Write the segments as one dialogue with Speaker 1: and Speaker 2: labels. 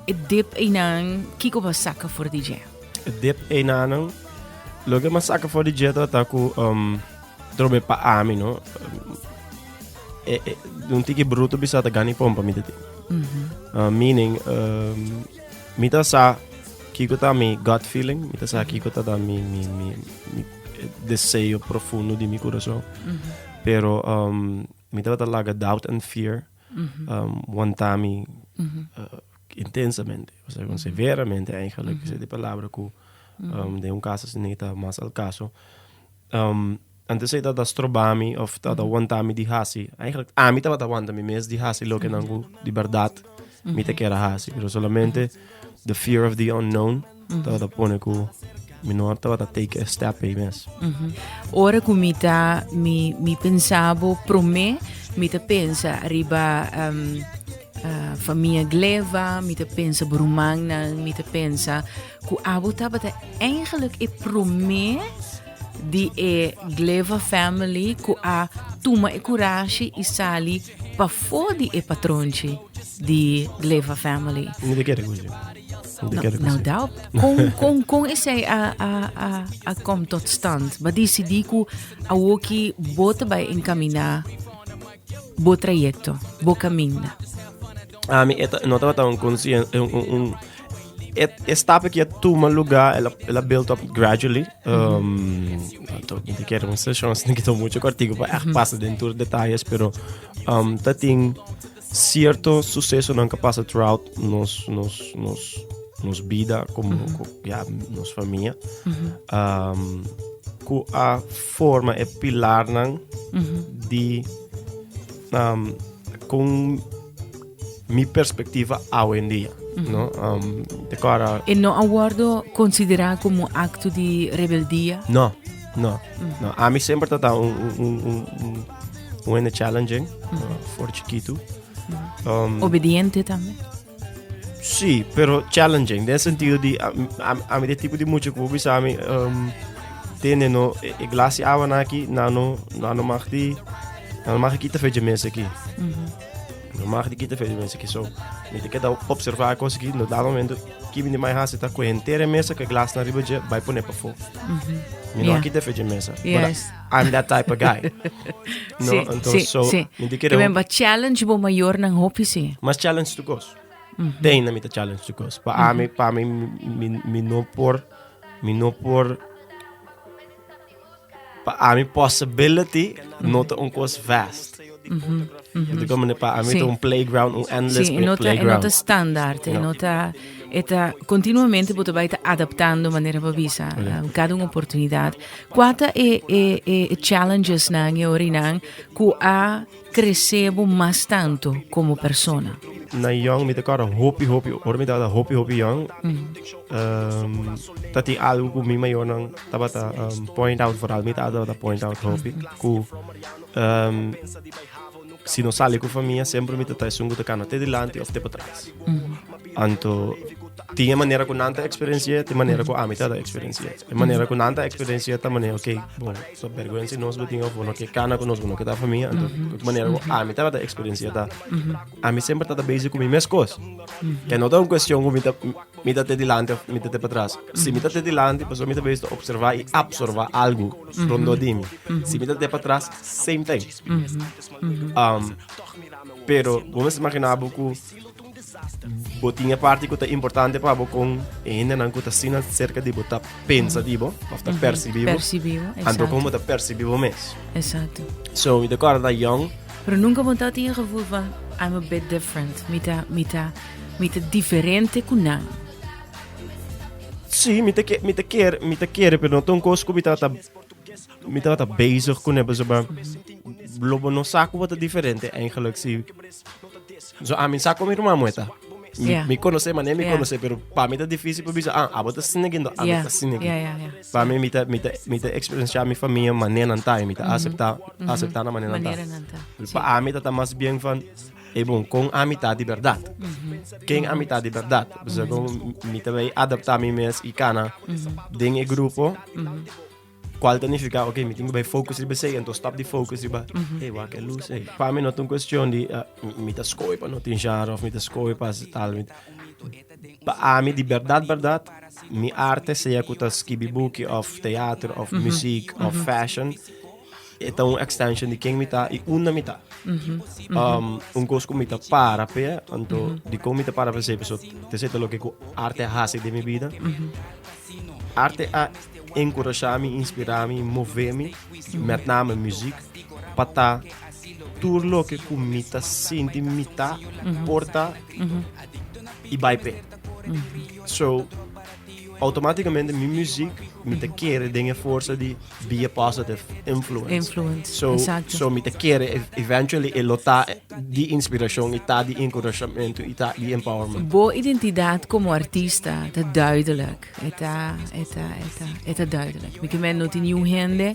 Speaker 1: E dip einan, kiko bo a saka for di dje?
Speaker 2: E dip einanan, loke mi a saka for di dje tabata ku um, trobe pa ami, no? E, e, un tiki bruto bisa ta gani pompa mi ta tin. Meaning, mi ta sa kiko ta mi gut feeling, mi ta sa kiko ta ta mi, mi, mi, mi deseo profundo di mi kurason. Pero um, mi tabata laga doubt and fear um, wanta mi uh, intensamente, o sea, severamente eigenlijk, mm -hmm. de palabra ku um, den un caso asina ta mas al caso. Um, antes ei tabata stroba mi of tabata wanta mi di hasi. Eigenlijk ami tabata wanta mi mes di hasi loke nan ku di berdad mi ta kier a hasi. Pero solamente the fear of the unknown tabata pone ku mi no tabata take a step ei mes.
Speaker 1: Ora ku mi ta mi mi pensa bo promé mi ta pensa riba um, uh, famia Gleva, mi ta pensa bo rumannan, mi ta pensa ku abo tabata eigenlijk e promé di e Gleva family ku a tuma e kurashi i sali pafó di e patronchi di Gleva family.
Speaker 2: Mi ta kere ku si. Mi ta kere ku
Speaker 1: No
Speaker 2: si.
Speaker 1: doubt. Kon, kon, kon esei a, a, a, a kom tot stand? Ba disidí ku awoki bo ta bai enkaminá bo trayekto, bo kaminda.
Speaker 2: Ami e ta, no tabata un conscien, un, un, un e, e stap aki a tuma lugar, el a, el a build up gradually. Um, anto, mi ta kere un session asina ki ta mucho kortico pa echt pasa den tur detalles, pero um, ta tin cierto sucesonan ka pasa throughout nos, nos, nos, nos bida como, ko- ja, nos famia. Um, ku a forma e pilarnan di um, kon mi perspectiva awendia, no? Um, te kora
Speaker 1: E no a wordo considera como acto di rebeldia?
Speaker 2: No, no, no. Ami semper tata un, un, un, un, un, un hende challenging, for chikitu.
Speaker 1: Obediente tambe?
Speaker 2: Sí, pero challenging. Den sentido di, ami de tipo di mucha ku bisa ami, tene no, e, e glas di awa na aki, na no, na no mag di, na no mag di kita fecha mesa aki. No mag di kita fecha mesa aki. So, mi te keda observa e kos aki, no dado momento, ki mi di mai hasi ta ku henter e mesa, ku e glas na riba dje, bai pone pafó. Mi no a kita fecha mesa. But I'm that type of guy. No,
Speaker 1: Sí,
Speaker 2: anto,
Speaker 1: sí,
Speaker 2: so,
Speaker 1: sí.
Speaker 2: mi te kere
Speaker 1: Ke men ba challenge bo mayornan hopi sí.
Speaker 2: Mas challenge tu kos. Teina mi ta challenge tu kos. Pa ami, pa mi, mi, mi no por, mi no por, pa ami possibility no ta un kos vast. Mm -hmm. Pa ami ta un playground, un endless
Speaker 1: sí, no ta,
Speaker 2: playground.
Speaker 1: No ta standaard, no. no ta, eta continuamente bo ta bai ta adaptando manera bo bisa, yeah. cada un oportunidad. Kua ta e, e, e challenges nan e orinan ku a crece bo mas tanto como persona?
Speaker 2: Na young mi ta kòrda hopi hopi, ora mi tabata hopi hopi young, um, ta tin algo ku mi mayornan tabata um, point out, vooral mi tata tabata point out hopi, ku um, si no sali ku famia semper mi ta ta esun ku ta kana te dilanti of te patras. Anto tin e manera ku nan ta eksperensi'é, tin manera ku ami ta ta eksperensi'é. E manera ku nan ta eksperensi'é ta manera, ok, bon, so bèrgwensa nos bo tin òf bo no ke kana ku nos, bo no ke ta famia. Anto e manera ku ami tabata eksperensi'é ta, ami semper tabata bezig ku mi mes kos. Ke no ta un kuestion ku mi ta mi ta te dilanti òf mi ta te patras. Si mi ta te dilanti, pasobra mi ta bezig ta opservá i apsorbá algu rondó di mi. Si mi ta te patras, same thing. Pero bo mester imaginá bo ku bo tin e parti ku ta importante pa bo kon e hendenan ku ta asina serka di bo ta pensa di bo òf ta persibí bo.
Speaker 1: Persibí bo,
Speaker 2: Anto
Speaker 1: exacto.
Speaker 2: kon bo ta persibí bo mes.
Speaker 1: Exacto.
Speaker 2: So mi ta kòrda yòn.
Speaker 1: Pero nunka bo ta tin e gevoel van I'm a bit different, mi ta mi ta mi ta diferente ku nan.
Speaker 2: Sí, mi ta ke mi ta kere mi ta kere pero no ta un kos ku mi tabata Mi tabata bezig kuné pasobra lo bo no sa ku bo ta diferente eigenlijk si so ami sa ku mi ruman muhé ta. Mi,
Speaker 1: Yeah.
Speaker 2: mi konosé manera mi
Speaker 1: Yeah.
Speaker 2: konosé pero pa mi ta difícil pa bisa ah abo ta asina aki ento ami
Speaker 1: Yeah.
Speaker 2: ta asina aki.
Speaker 1: Yeah, yeah, yeah.
Speaker 2: Pa mi mi ta mi ta mi ta eksperensiá mi famia manera nan ta i mi ta aseptá aseptá nan manera nan ta.
Speaker 1: Manera nan ta.
Speaker 2: Pero pa ami ta ta mas bien van e bon kon ami ta di bèrdat. Ken ami ta di bèrdat. Pasobra kon mi ta bai adaptá mi mes i kana den e grupo. Cual ta nifica, ok, mi tin cu bay focus riba esey, enton stop di focus riba, hey, wak e luz ey. Pa mi no ta un cuestion di mi ta scohe pa no tin genre of mi ta scohe pa haci tal. Pa ami di berdad berdad, mi arte sea cu ta skibi buki of teatro of muziek of fashion, e ta un extension di ken mi ta y unda mi ta. Un cos cu mi ta para p'e, anto dicon mi ta para p'esey? Pasobra esey ta loke cu arte a haci den mi bida. Arte a enkurashá mi, inspirá mi, mové mi, met name muziek, pa ta tur loke ku mi ta sinti mi ta, por ta i bai p'e. So, outomátikamente mi muziek, mi ta kere den e forsa di be a positive influence.
Speaker 1: Influence,
Speaker 2: So,
Speaker 1: exacto.
Speaker 2: so mi ta kere eventually e lo ta di inspirashon i ta di enkurashamentu i ta di empowerment.
Speaker 1: Bo identidad como artista ta duidelijk. E ta, e ta, e ta, e ta duidelijk. Mi ke men no tin niun hende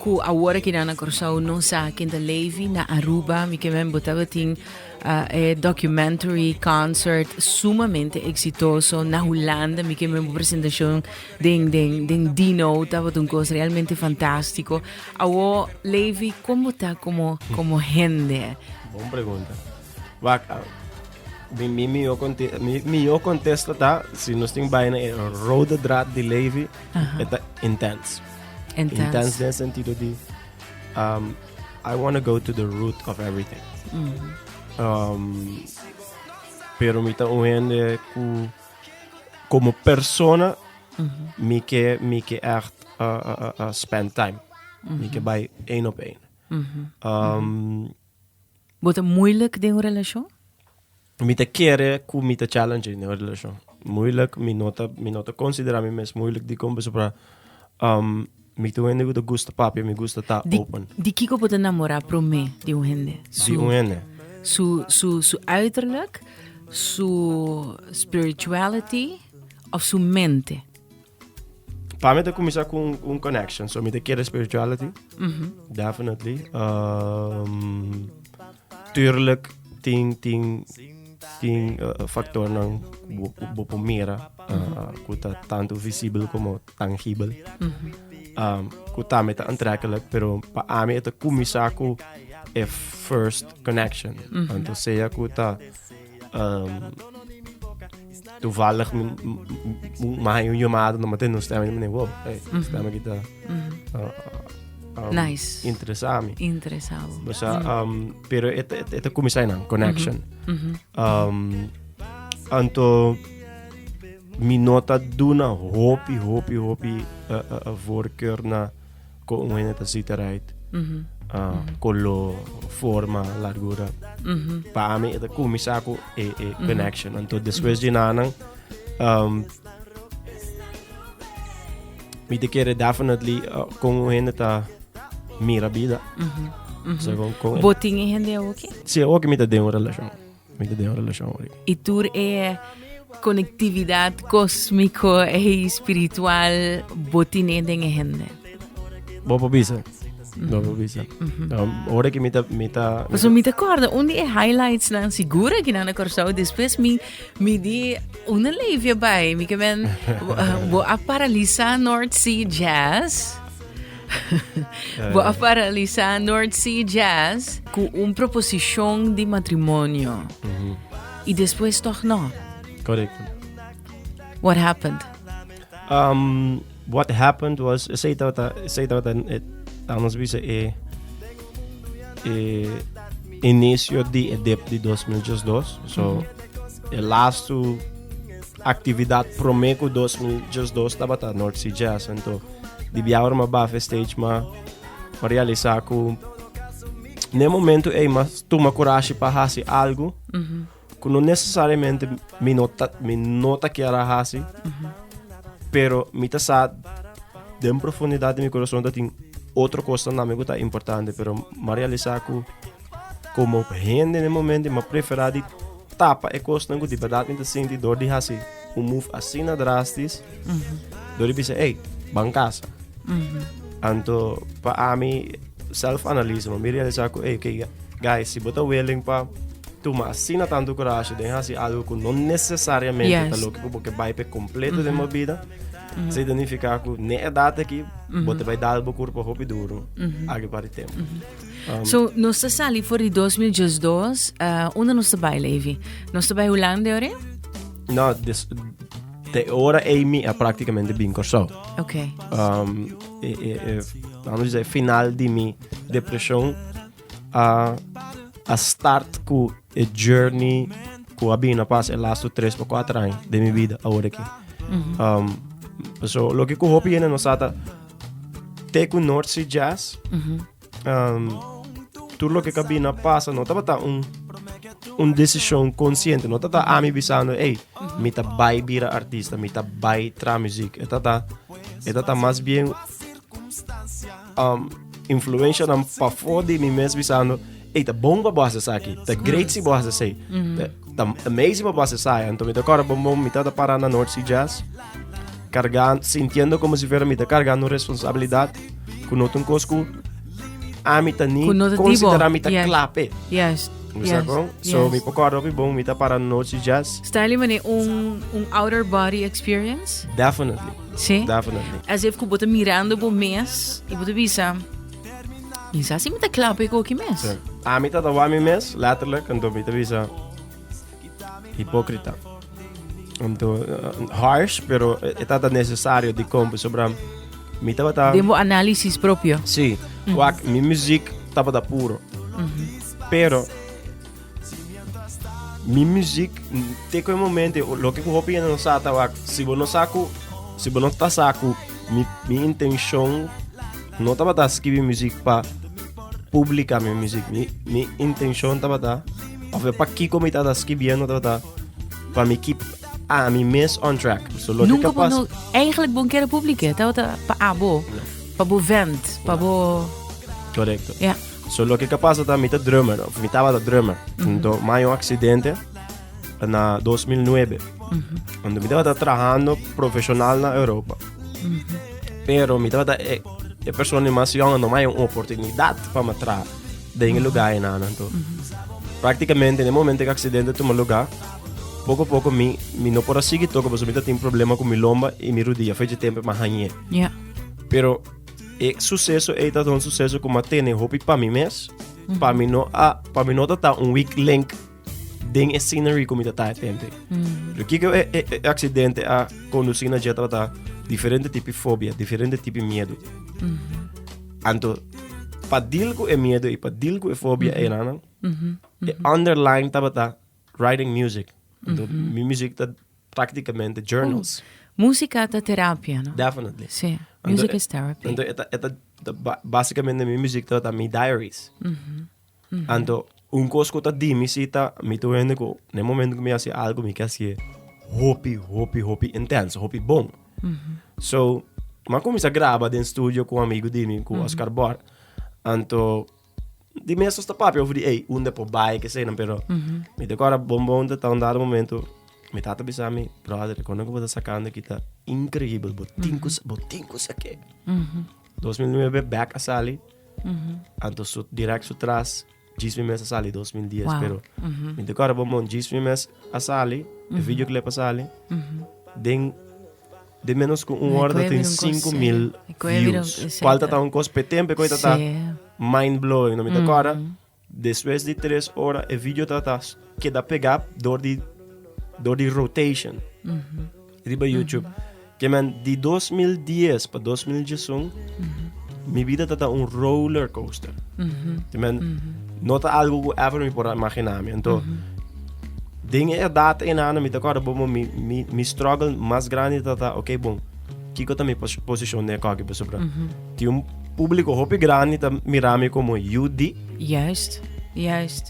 Speaker 1: ku awor akinan na Kòrsou no sa ken ta Levi. Na Aruba mi ke men bo tabatin uh, e documentary concert sumamente exitoso. Na Hulanda mi ke men bo presentashon den, den, den Dino tabata un kos realmente fantástiko. Awo, Levi, kon bo ta komo, komo hende?
Speaker 2: Bon pregunta. Wak, ah, mi, mi, mihó conte, mi mihó contesta ta, si nos tin bai na e rode draad di Levi, e ta intens.
Speaker 1: Intens.
Speaker 2: Intens den sentido di, I wanna go to the root of everything. Pero mi ta un hende ku komo persona mi ke mi ke ègt spend time. Mi ke bai één op één.
Speaker 1: Bo ta moeilijk den un relashon?
Speaker 2: Mi ta kere ku mi ta challenging den un relashon. Moeilijk, mi no ta mi no ta konsiderá mi mes moeilijk dikon pasobra mi ta un hende ku ta gusta papia, mi gusta ta open.
Speaker 1: Di kiko bo ta namorá promé di un hende?
Speaker 2: Di un hende?
Speaker 1: Su su su uiterlijk, su spirituality of su mente?
Speaker 2: Pa mi ta kuminsá ku un un connection, so mi ta kere spirituality, definitely. Tuurlijk tin tin tin factornan ku bo bo por mira ku ta tantu visibel komo tangibel. Ku tambe ta aantrekkelijk, pero pa ami e ta kuminsá ku e first connection. Anto sea ku ta Toevallig mi haña un yamada, no m'a tende un stem, mi wow, hey, stem aki ta
Speaker 1: Nice.
Speaker 2: interesa mi.
Speaker 1: Interesa bo.
Speaker 2: Basa, pero e ta, e ta kuminsá einan, connection. Anto mi no ta duna hopi, hopi, hopi voorkeur na Kon un hende ta zita right. Koló, forma, largura. Pa ami e ta kuminsá ku e e connection. Anto despues di nanan um, mi ta kere definitely kon un hende ta mira bida. So, kon, kon,
Speaker 1: Bo tin e hende awoki?
Speaker 2: Si, awoki mi ta den un relashon. Mi ta den un relashon awoki.
Speaker 1: I tur e Conectividad cosmico y spiritual bo tine den e hende.
Speaker 2: Bo por bisa. Bo por bisa. Ora que mi ta mi ta
Speaker 1: Paso mi ta corda un di e highlights nan seguro aki nan na Kòrsou despues mi mi di una leefje bai mi ke men bo a paralisa North Sea Jazz. Bo a paralisa North Sea Jazz ku un proposishon di matrimonio. I despues toch no.
Speaker 2: Correcto.
Speaker 1: What happened?
Speaker 2: What happened was, esei tabata, esei tabata, eh, nos bisa e, e inicio di e dip di 2012. So, mm -hmm. e laatste actividad prome ku 2012 tabata North Sea Jazz. Anto, di biawer ma bafe stage ma, ma realisa ku ne momento ei ma tuma coraje pa hasi algo. Ku no nesesariamente mi no ta, mi no ta kier a hasi, pero mi ta sa den profundidat di mi kurason ta tin otro kosnan tambe ku ta importante, pero mi a realisá ku komo hende den e momento mi a preferá di tapa e kosnan ku di bèrdat mi ta sinti dor di hasi un move asina drastis, dor di bisa, ey, ban kasa. Anto pa ami self analisa, mi realisá ku, ey, okay, Guys, si bo ta willing pa tuma asina tantu kurashi den hasi algo ku no nesesariamente ta loke ku bo ke bai p'e kompleto den bo bida, esei ta nifiká ku n'e edat aki Bo ta bai dal bo kurpa hopi duro aki par di tempu.
Speaker 1: So, nos ta sali for di 2012, unda nos ta bai, Levi? Nos ta bai Hulanda ora?
Speaker 2: No, des, de ora ei mi a praktikamente bin Kòrsou.
Speaker 1: Ok.
Speaker 2: E, e, e, vamos dizer, final di mi depreshon a, a start ku e journey ku a bini a pasa e laatste 3 pa 4 aña de mi vida awor aki. Um, so, loke ku hopi hende no sa ta te ku North Sea Jazz, um, tur loke ku a bini a pasa no tabata un un desishon konsiente, no tabata ami bisando, ey, mi ta bai bira artista, mi ta bai traha muziek. E tabata, e tabata mas bien um, influencianan pafó di mi mes bisando, ey, ta bon pa bo hasi esaki, ta great si bo hasi esei, ta, ta amazing pa bo hasi esai. Anto mi ta kòrda bon bon, mi tabata pará na North Sea Jazz, kargando, sintiendo como si fuera mi ta kargando un responsabilidat ku no ta un kos ku ami ta ni
Speaker 1: Ku no ta di bo.
Speaker 2: konsiderá mi ta
Speaker 1: Yes.
Speaker 2: kla p'e.
Speaker 1: Juist.
Speaker 2: Bo sa
Speaker 1: Juist.
Speaker 2: kon? So
Speaker 1: Yes.
Speaker 2: mi por kòrda hopi bon, mi ta pará na North Sea Jazz.
Speaker 1: Stanley, mane un, un outer body experience?
Speaker 2: Definitely.
Speaker 1: Sí?
Speaker 2: Definitely.
Speaker 1: As if ku bo ta mirando bo mes i bo ta bisa, Mi sa si mi ta kla pa e koki mes.
Speaker 2: Sí. Ami ta tawa mi mes, letterlijk, anto mi ta bisa hipócrita. Anto, harsh, pero e tata necesario di kom, pasobra mi tabata...
Speaker 1: Den bo análisis propio.
Speaker 2: Sí, wak, mi muziek tabata puro. Pero Mi muziek te ku e momento loke ku hopi hende no sa ta wak si bo no sa ku si bo no ta sa ku mi mi intenshon no tabata skibi muziek pa publika mi muziek mi mi intenshon tabata òf e pakiko mi tabata skibiendo tabata pa mi keep ami mes on track so loke
Speaker 1: Nunka bo
Speaker 2: kapas
Speaker 1: no eigenlijk bo no kere publike tabata pa abo pa bo vent pa bo
Speaker 2: korekto
Speaker 1: ja.
Speaker 2: So loke ka pasa ta mi ta drummer, of mi tabata drummer. Anto mi un accidente na 2009. Anto mi tabata trahando profesional na Europa. Pero mi tabata e, e persona mas jong, anto mi un oportunidad pa mi traha den e lugar einan. Anto prácticamente en e momento que accidente tuma lugar, poco poco mi, mi no por a sigui toca, pasobra mi tatin problema cu mi lomba y mi rodilla. Fecha tempo mi a hañ'é. Pero E suceso ei ta un suceso ku m'a tene hopi pa mi mes, pa mi no a, pa mi no ta ta un weak link den e scenery ku mi ta ta e tempo. Pero kiko e, e, e accidente a conduci na dje tabata diferente tipo fobia, diferente tipo miedo. Anto, pa deal ku e miedo i pa deal ku e fobia einan, e underline tabata writing music. Anto, mi music ta Prácticamente journals.
Speaker 1: Música ta terapia, no?
Speaker 2: Definitely.
Speaker 1: Sí, music is therapy.
Speaker 2: Anto, eta, eta, ta, básicamente mi music ta, ta mi diaries. Mm -hmm. Mm -hmm. Anto, un kos ku ta di mi si ta, mi ta wende ku, na e momento ku mi hasi algo, mi ke hasié hopi, hopi, hopi intenso, hopi bon. Mm -hmm. So, mi a kuminsá graba den studio ku un amigu di mi, ku Oscar Bor. Anto, Di mes nos ta papia over di ey unda por bai keseinan pero mi ta kòrda bon bon ta un dado momento mi tata bisa mi brother e kòne ku bo ta sakando aki ta inkreibel bo tin ku bo tin ku sak'é 2009 bek a sali anto su dirèkt su tras djis mi mes a sali 2010 pero mi ta kòrda bon bon djis mi mes a sali e videoclip a sali den Den menos ku un hora ta tin 5000 views. Kual ta ta un kos p'e tempo ku ta ta mind blowing. No mi ta kòrda despues di tres ora e video ta ta keda pegá dor di dor di rotation riba YouTube. Ke men di 2010 pa 2011 mi bida ta ta un roller coaster. Ke men no ta algo ku ever mi por a imaginá mi. Anto Den e edat einan mi ta kòrda bon bon mi mi mi struggle mas grandi ta ta ok bon kiko ta mi posishon den e kòki pasobra tin un públiko hopi grandi ta mira mi komo yu di.
Speaker 1: Juist, juist.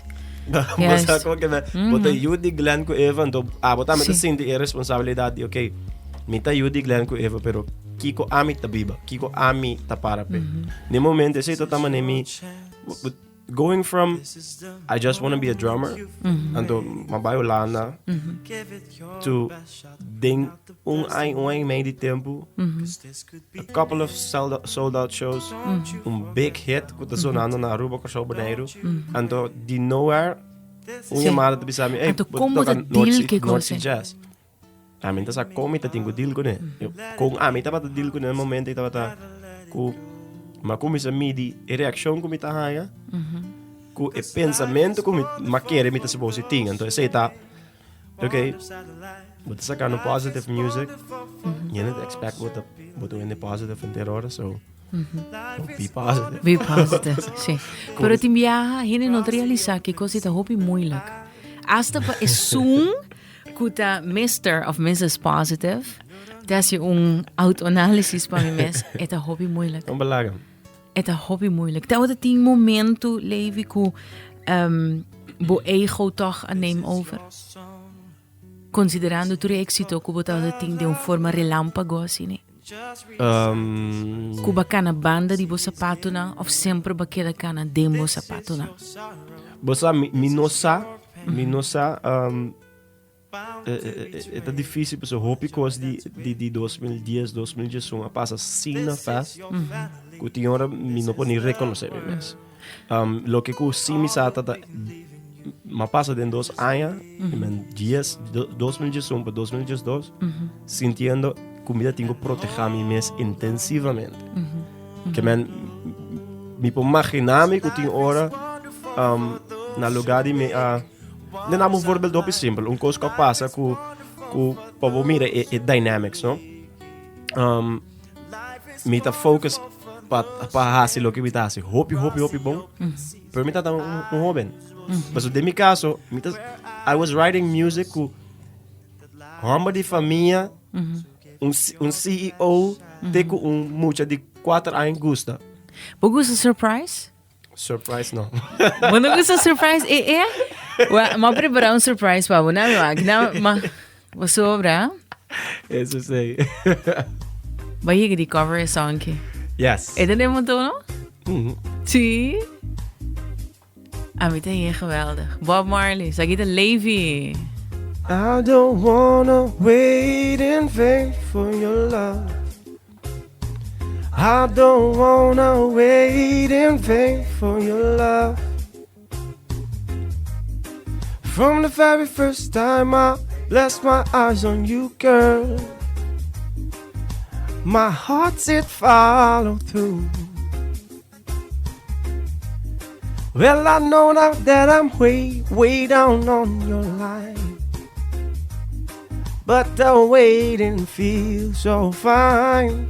Speaker 2: Bo sa kon ke bo ta yu di Glenn ku Eva anto abo tambe ta sinti e responsabilidat di ok mi ta yu di Glenn ku Eva pero kiko ami ta biba kiko ami ta para p'e den momento esei ta ta manera mi Going from I just wanna be a drummer anto m'a bai Hulanda to den un aña un aña y medio di tempo a couple of sold out shows un big hit ku ta sonando na Aruba Kòrsou Boneiru anto di nowhere un yamada ta bisa mi ey
Speaker 1: Anto
Speaker 2: bo ta
Speaker 1: kon bo ta
Speaker 2: toka North
Speaker 1: deal
Speaker 2: Sea
Speaker 1: ku e
Speaker 2: North
Speaker 1: kos
Speaker 2: Sea
Speaker 1: ei?
Speaker 2: Jazz. Ami ta sa kon mi ta tin ku deal kuné. Kon ami tabata deal kuné na momento ei tabata. Ku m'a kuminsá midi e reakshon ku mi ta haña ku e pensamentu ku mi m'a kere mi ta supos di tin. Anto esei ta, ok, bo ta sakando positive music, hende ta expect bo ta bo ta wende positive henter ora, so be positive.
Speaker 1: Be positive, sí. Pero tin biaha hende no ta realisá kiko si ta hopi moeilijk. Hasta pa esun Ku ta Mister of Missus Positive, ta hasi un autoanálisis pa mi mes, e ta hopi moeilijk.
Speaker 2: No belaga.
Speaker 1: E ta hopi moeilijk. Tabata tin momento, Levi, ku um, bo ego toch a neem over? Considerando tur e éxito ku bo tabata tin den un forma relámpago asina.
Speaker 2: Um,
Speaker 1: Ku ba kana banda di bo sapatonan of semper ba keda kana den bo sapatonan?
Speaker 2: Bo sa, mi, mi no sa, mi no sa, um, e, e, e, e ta difícil pasobra hopi kos di, di, di 2010, 2011 a pasa asina fast, ku tin ora mi no por ni rekonosé mi mes. Um, loke ku sí mi sa ta, ta m'a pasa den dos aña, mm -hmm. dies, do, 2011 pa 2012, mm -hmm. sintiendo ku mi ta tin ku proteja mi mes intensivamente. Mm -hmm. Ke men, mi por imaginá mi ku tin ora um, na lugar di mi a... Uh, de dam un voorbeeld hopi simpel. Un kos ku a pasa ku, ku pa bo mira e, e dynamics, no? Um, mi ta focus pa, pa hasi loke mi ta hasi. Hopi, hopi, hopi bon. Pero mi ta un, un hoben. Paso den mi caso, mi ta, I was writing music ku homber di famia, un, un CEO, te ku un mucha di 4 aña gusta.
Speaker 1: Bo gusta surprise?
Speaker 2: Surprise no.
Speaker 1: Bo no gusta surprise? Eh, eh? Wa, ma prepara un surprise pa bo. Na mi wak. Na, ma, bo sobra.
Speaker 2: Eso sí.
Speaker 1: Ba yega di cover e song ki.
Speaker 2: Yes.
Speaker 1: E ta den motor, no?
Speaker 2: Mm.
Speaker 1: Sí. A mi ta hier geweldig. Bob Marley, Sagita Levy.
Speaker 2: I don't wanna wait in vain for your love. I don't wanna wait in vain for your love. From the very first time I blessed my eyes on you, girl, my heart it follow through. Well, I know now that I'm way, way down on your line. But the waiting feels so fine.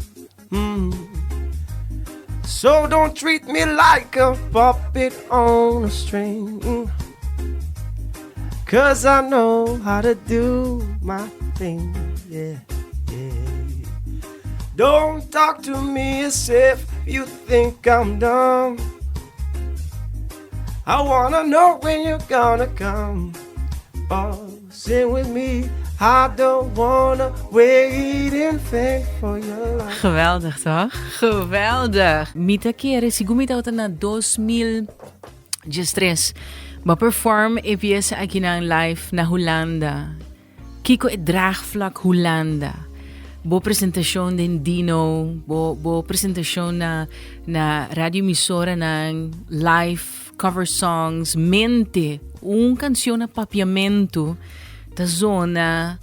Speaker 2: Mm. So don't treat me like a puppet on a string. Cause I know how to do my thing. Yeah, yeah. Don't talk to me as if you think I'm dumb. I wanna know when you're gonna come. Oh, sing with me. I don't wanna wait in vain for your love.
Speaker 1: Geweldig, toch? Geweldig. Mi ta kere, sigun mi tabata na 2013, bo a perform e piesa akinan live na Hulanda. Kiko e draagvlak Hulanda? Bo presentashon den Dino, bo, bo presentashon na, na radio emisoranan, live cover songs, mente, un kanshon na papiamentu ta zona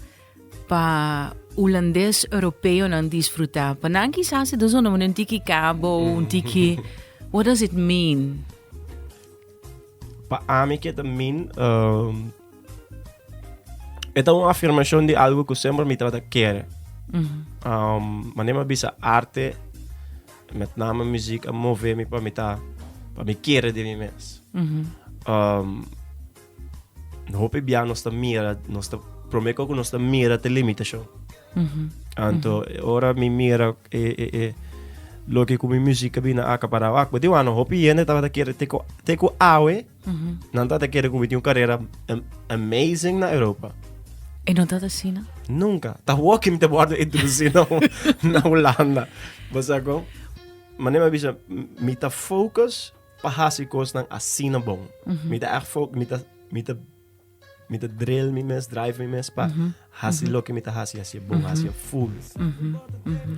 Speaker 1: pa hulandes europeonan disfrutá. Pa nan kisas e ta zona un tiki kabo, un tiki... What does it mean?
Speaker 2: Pa ami ke ta mean, um, e ta un afirmashon di algo ku semper mi tabata kere. Um, manera mi a bisa arte, met name muziek, a move mi pa mi ta, pa mi kere di mi mes. Um, hopi bia nos ta mira, nos ta, prome ku nos ta mira ta limitashon. Anto, ora mi mira e, e, e, loke ku mi muziek a bini a akapará wak, bo di wano, hopi hende tabata kere te ku, te ku awe, Nan tata kere ku mi tin un karera amazing na Europa.
Speaker 1: E no tata asina?
Speaker 2: Nunca. Ta hoki mi ta wordo introduci na, na Hulanda. Bo sa kon? Mane mi bisa, mi ta focus pa hasi kosnan asina bon. Mi ta echt focus, mi ta, mi ta, mi ta drill mi mes, drive mi mes pa hasi loke mi ta hasi, hasi bon, hasi full.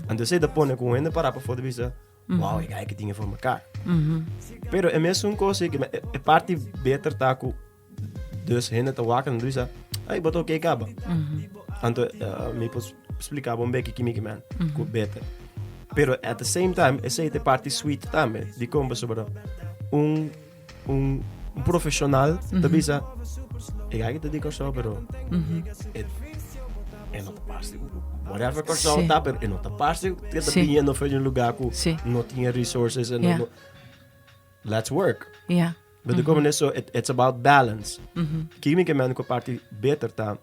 Speaker 2: Anto esei ta pone ku un hende para pafó ta bisa, Wow, e guy que tin e voor mekaar. Pero e mesun kos e, e parti beter ta ku dus hende ta wak en bisa, ay, bo ta oké kaba. Anto uh, mi por splika bon beki kimi ki man, ku beter. Pero at the same time, esei ta e parti sweet tambe. Dikon? Pasobra un un un profesional ta bisa, e guy ta di Kòrsou, pero e e no ta parse whatever Kòrsou ta, pero e no ta parse ku ta biniendo for di un lugá ku no tin e resources en no let's work. But de komen so it, it's about balance. Kiko mi ke men ku parti beter ta,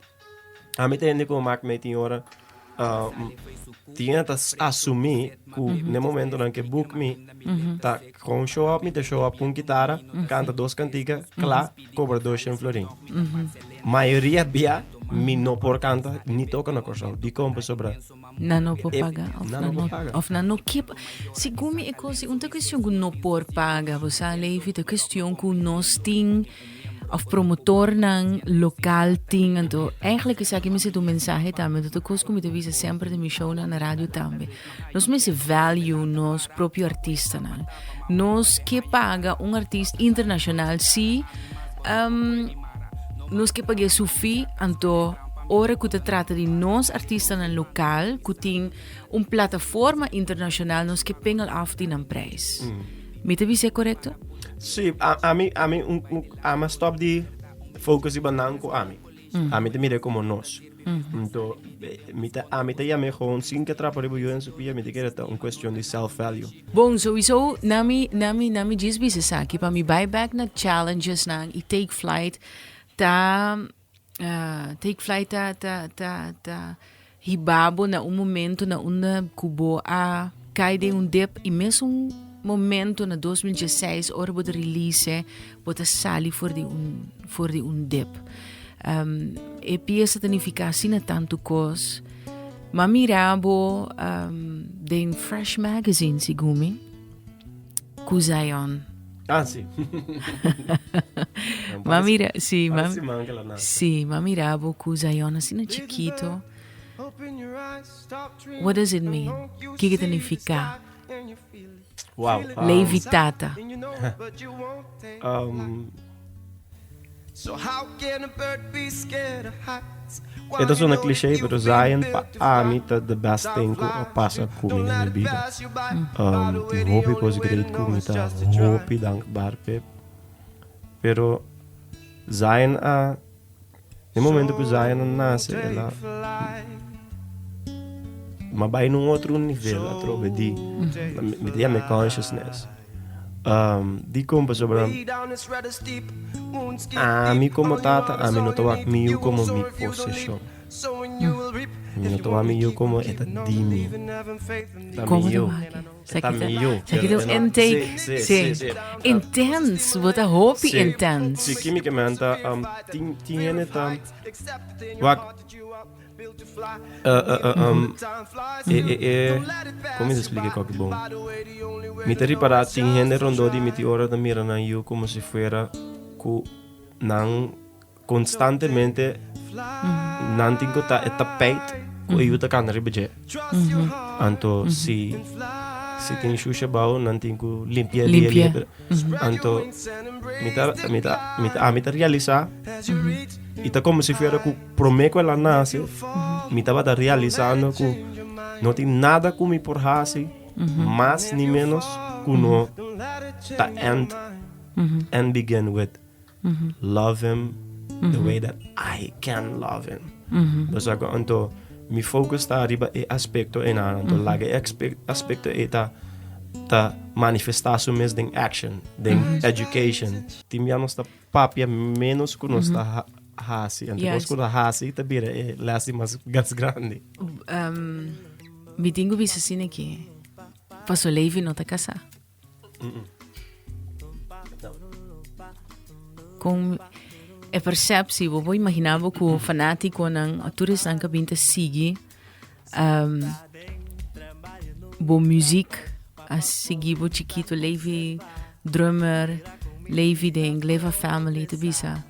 Speaker 2: ami ta hende ku mak me tin ora uh, tin ta asumí ku ne momentonan ke book mi ta kon show up mi ta show up kun kitara, kanta dos kantika, kla, kobra 200 florin. Mayoria bia mi no por kanta ni toka na Kòrsou. Dikon? Pasobra
Speaker 1: Nan no por paga.
Speaker 2: Of nan no por paga.
Speaker 1: Of nan no ke. Segun mi e kos un ta kuestion ku no por paga. Bo sa Levi, ta kuestion ku nos tin of promotornan lokal tin. Anto eigenlijk esaki mester ta un mensahe tambe. Anto ta kos ku mi ta bisa semper den mi shownan na radio tambe. Nos mester value nos propio artistanan. Nos ke paga un artista internashonal si nos ke pag'é su fee, anto ora ku ta trata di nos artistanan lokal ku tin un plataforma internashonal nos ke pengel af di nan prijs. Mi ta bis'é korekto?
Speaker 2: Sí, ami ami un un ami a stop di focus riba nan ku ami. Ami ta mir'é komo nos. Anto mi ta ami ta yam'é gewoon sin ke trapa riba yu en su pia mi ta kere ta un kuestion di self value.
Speaker 1: Bon, souiso na mi na mi na mi djis bisa esaki pa mi bai bek na challengesnan i take flight ta take flight ta ta ta ta hiba bo na un momento na unda ku bo a kai den un dip i mesun momento na 2016 ora bo ta release bo ta sali for di un for di un dip. Um, e piesa ta nifica asina tantu kos. Ma mira bo um, den Fresh Magazine, segun mi, ku Zion.
Speaker 2: Ah, sí.
Speaker 1: Ma mira, sí, ma, sí, ma mira bo ku Zion asina chiquito. What does it mean? Kiko ta nifica?
Speaker 2: Wow.
Speaker 1: Levi Tata.
Speaker 2: E ta sona cliché, pero Zion pa ami ta the best thing ku a pasa ku mi den mi bida. Tin hopi kos great ku mi ta hopi dankbaar p'e. Pero Zion a, den momento ku Zion a nase el a m'a bai na un otro nivel atrobe di, mi ta yama e consciousness. Dikon? Pasobra ami komo tata, ami no ta wak mi yu komo mi poseshon. Mi no ta wak mi yu komo e ta di mi. Ta mi yu. E ta mi yu.
Speaker 1: Sa ki ta un intake.
Speaker 2: Si, si, si.
Speaker 1: Intens, bo ta hopi intens.
Speaker 2: Si, kimikamente tin hende ta wak. E e e Kon mi ta splika e koki bon? Mi ta ripará tin hende rondó di mi tin ora ta mira nan yu komo si fuera ku nan konstantemente nan tin ku ta e tapijt ku e yu ta kanta riba dje. Anto si si tin shusha abou nan tin ku limpia limpia. Anto mi ta mi ta mi ta ami ta realisá i ta komo si fuera ku Promé ku el a nase, mi tabata realisando ku no tin nada ku mi por hasi mas ni ménos ku no ta end and begin with love him the way that I can love him. Bo sa ku anto mi focus ta riba e aspekto einan, anto laga e aspekto ei ta ta manifestá su mes den action, den education. Tin bia nos ta papia ménos ku nos ta hasi. Anto kos ku ta hasi ta bira e les di mas gas grandi.
Speaker 1: Um, mi tin ku bisa asina ki paso Levi no ta kasá. Kon e persepsie, bo por imaginá bo ku fanátikonan o tur esnan ku a bin ta sigui um, bo muziek a sigui bo chikito Levi drummer Levi den Gleva Family ta bisa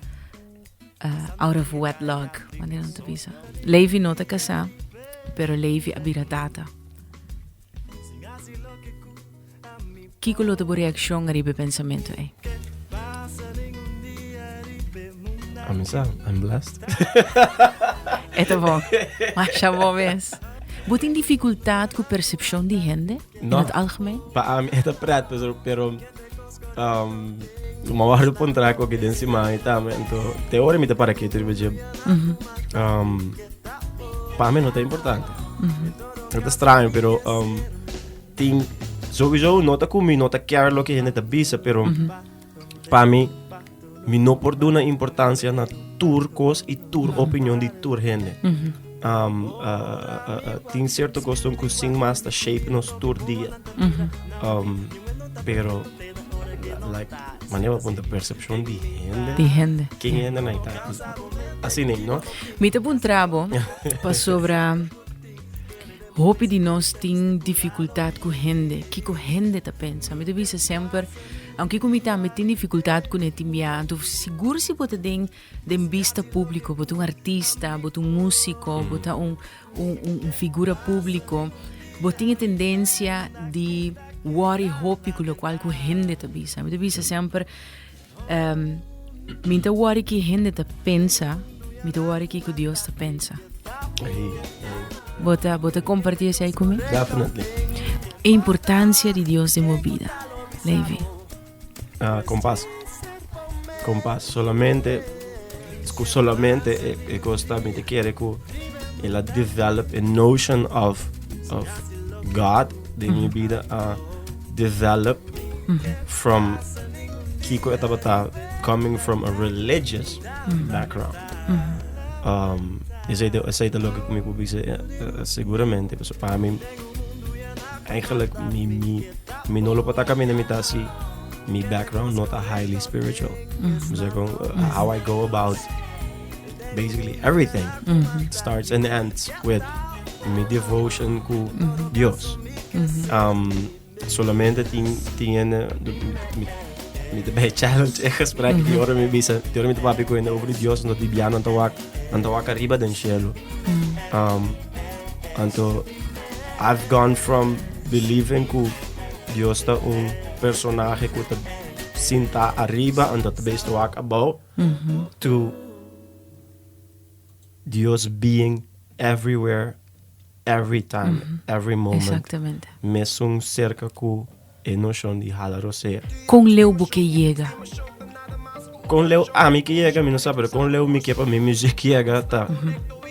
Speaker 1: uh, out of wedlock wanneer nan ta bisa Levi no ta casá pero Levi a bira tata. Kiko lo ta bo reaccion ariba e pensamento ei?
Speaker 2: Ami sa, I'm blessed.
Speaker 1: E ta bon. Masha bon mes. Bo tin dificultad cu percepcion di hende in
Speaker 2: No.
Speaker 1: het algemeen?
Speaker 2: Pa ami e ta pret, pero, pero um, ma wòrdu puntrá ku den siman i tambe, anto te ora mi ta para ketu riba dje. Um, pa mi no ta importante. No ta straño, pero um, tin sowieso no ta ku mi no ta care loke hende ta bisa, pero pa mi mi no por duna importancia na tur kos i tur opinion di tur hende. Um, uh, uh, uh, tin cierto kos ku sin mas ta shape nos tur dia. Um, pero like manera punta percepcion di hende.
Speaker 1: Di hende.
Speaker 2: Ken hende na ita? Asina, no?
Speaker 1: Mi ta puntra bo pasobra hopi di nos tin dificultad cu hende. Kiko hende ta pensa. Mi ta bisa semper, aunke cu mi tambe tin dificultad cu ne tin bia, anto sigur si bo ta den den bista publico, bo ta un artista, bo ta un musico, bo ta un un un un figura publico, bo tin e tendencia di worry hopi cu locual cu hende ta bisa. Mi ta bisa semper, Um, mi ta worry ki hende ta pensa, mi ta worry ki ku Dios ta pensa.
Speaker 2: Hey, hey.
Speaker 1: Bota, bota compartir ese ahí conmigo?
Speaker 2: Definitely.
Speaker 1: E importancia di Dios den bo vida, Levi.
Speaker 2: Uh, kompas. Kompas. Solamente, ku solamente e, e kosta mi te kere ku el a develop a notion of, of God den mi vida a develop from kiko e tabata coming from a religious background. Um, esei ta, esei ta loke ku mi por bisa eh, eh, seguramente. Paso pa mi, eigenlijk mi, mi, mi no lo por ta kaminda mi ta si mi background no ta highly spiritual. Mm kon, how I go about basically everything starts and ends with mi devotion ku Dios. Um, solamente tin tin hende mi mi ta bay challenge e gesprek di ora mi bisa di ora mi ta papia ku hende over di Dios anto di bia nan ta wak nan ta wak ariba den shelu. Um, anto I've gone from believing ku Dios ta un personahe ku ta sinta ariba anto ta bes ta wak abou to Dios being everywhere, every time, every moment.
Speaker 1: Exactamente.
Speaker 2: Mesun cerca cu e nocion di hala rosea.
Speaker 1: Con leu bo ke yega?
Speaker 2: Con leu ami ke yega, mi no sa, pero con leu mi ke pa mi music yega ta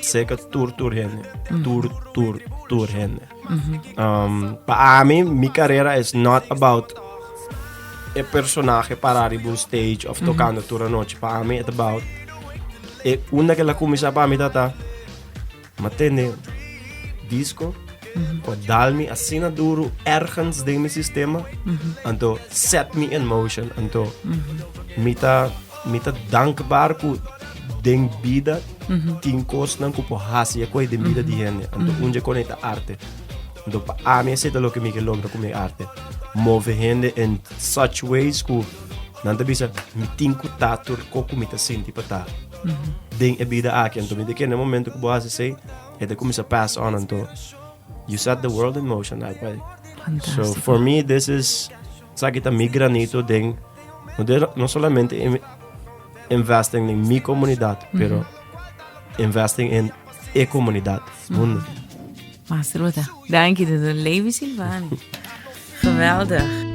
Speaker 2: cerca tur tur hende. Tur tur tur hende. Um, pa ami, mi carera is not about e personahe para riba un stage of tocando tur anochi. Pa ami, it's about E unda ke la kuminsá pa mi tata, m'a tende disco ku a dal mi asina duru ergens den mi sistema, anto set me in motion, anto mi ta mi ta dankbaar ku den bida tin kosnan ku por hasi e kos den bida di hende, anto un dje kos ta arte. Anto pa ami esei ta loke mi ke logra ku mi arte, move hende in such ways ku Nan ta bisa, Mi tin ku ta tur ko ku mi ta sinti pa ta den e bida aki. Anto mi ta kere na e momento ku bo hasi esei, e ta kuminsá pass on. Anto you set the world in motion that way. So
Speaker 1: Fantástico.
Speaker 2: for me this is, esaki ta mi granito den, no de, no solamente in, investing den mi komunidat, pero investing in e komunidat, mundu.
Speaker 1: Master Bota. Danki, Levi Silvani. Geweldig.